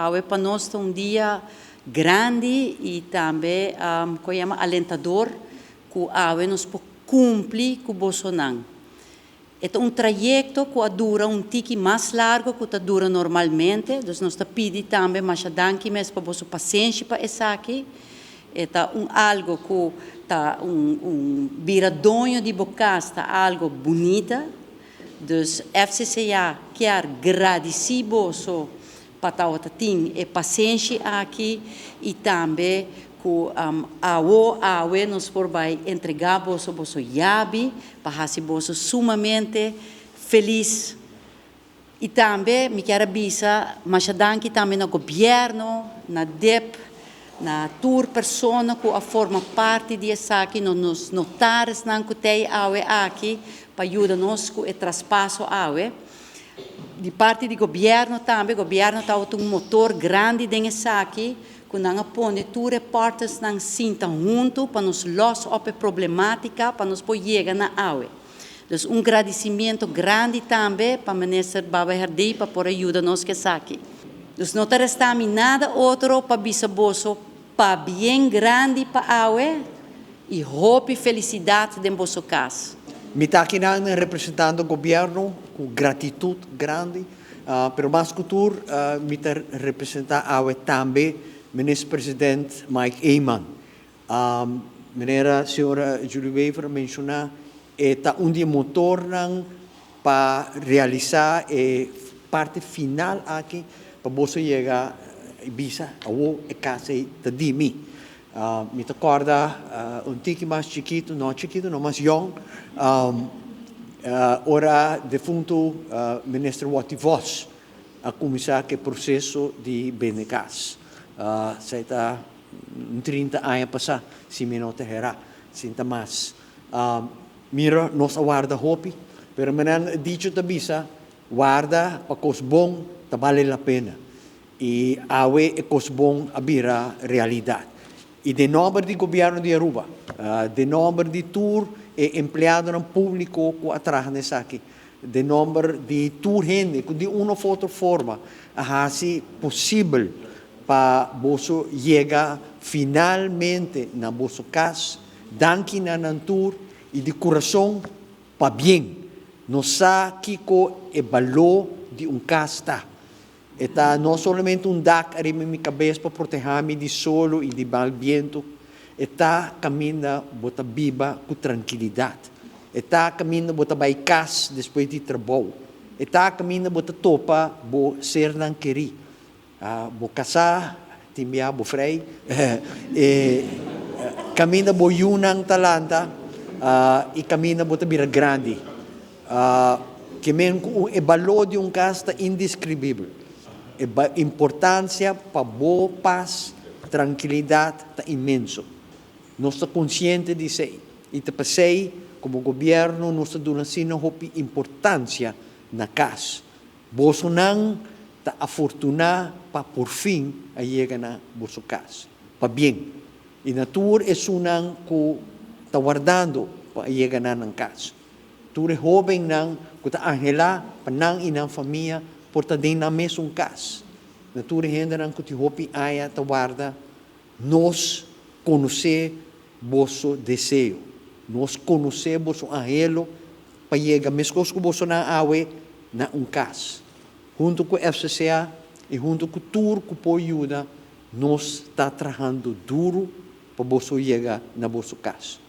Awe pa nos ta un dia grandi y tambe cu yama alentador cu awe nos por cumpli cu bosonan. E ta un trayecto cu a dura un tiki mas largo cu ta dura normalmente, dus nos ta pidi tambe masha danki mes pa boso pasenshi pa esaki. E ta un algo cu ta un bira doño di bo cas ta algo bunita. Dus FCCA kier gradici boso pa tawata tin e pasenshi aki y tambe cu awo awe nos por bay entrega boso boso yabi pa haci boso sumamente feliz. Y tambe mi kier a bisa masha danki tambe na gobierno, na DIP, na tur persona cu a forma parti di esaki, na nos notarisnan cu t'ey awe aki pa yuda nos cu e traspaso awe. Di parti di gobierno tambe, gobierno ta un motor grandi den esaki, cu nan a pone tur e partnersnan sinta hunto pa nos los op e problematica, pa nos por yega na awe. Dus un gradicimento grandi tambe pa minister Baba Herdé pa por yuda nos cu esaki. Dus no ta resta mi nada otro pa bisa boso pabien grandi pa awe y hopi felicidad den boso cas. Mi ta aki representando gobierno cu gratitud grandi, pero mas cu tur, mi ta representa awe tambe minister president Mike Eman. Manera señora Julie Wever menciona, ta un di motornan pa realisa e parti final aki pa boso yega bisa awo e cas ta di mi. Mi ta corda un tiki mas chikito, no chikito, no mas young, ora defunto minister Watty Vos a cuminsa cu e proceso di bende cas. Esey ta 30 aña pasa, si mi no ta hera, sinta mas. Mira, nos a warda hopi, pero manera dicho ta bisa, warda pa cos bon, ta vale la pena. Y awe e cos bon a bira realidad. Y den nomber di gobierno di Aruba, den nomber di tur e empleadonan publico cu a traha esaki, den nomber di tur hende, cu di un of otro forma, a haci posibel pa boso yega finalmente na boso cas, danki na nan tur y di curason pabien. Nos sa kico e balor di un cas ta. E ta no solamente un dak ariba mi cabes pa proteha mi di solo y di mal biento. E ta caminda bo ta biba cu trankilidad. E ta caminda bo ta bay cas despues di trabou. E ta caminda bo ta topa bo sernan keri. Bo casa, tin bia bo frei. E caminda bo yiunan ta lanta y caminda bo ta bira grandi. Ke men e balor di un cas ta indescribibel. E importancia pa bo paz, trankilidad ta inmenso. Nos ta consciente di esey. Y ta p'esey, como gobierno, nos ta duna asina hopi importancia na cas. Bosonan ta afortuna pa por fin a yega na boso cas. Pabien. Y na tur esunnan cu ta wardando pa yega na nan cas. Tur e hobennan cu ta anhela pa nan y nan famia por ta den nan mesun cas. Na tur e hendenan cu tin hopi aña ta warda, nos conoce boso deseo. Nos conoce boso anhelo pa yega mescos cu bosonan awe na un cas. Hunto cu FCCA y hunto cu tur cu por yuda, nos ta trahando duro pa boso yega na boso cas.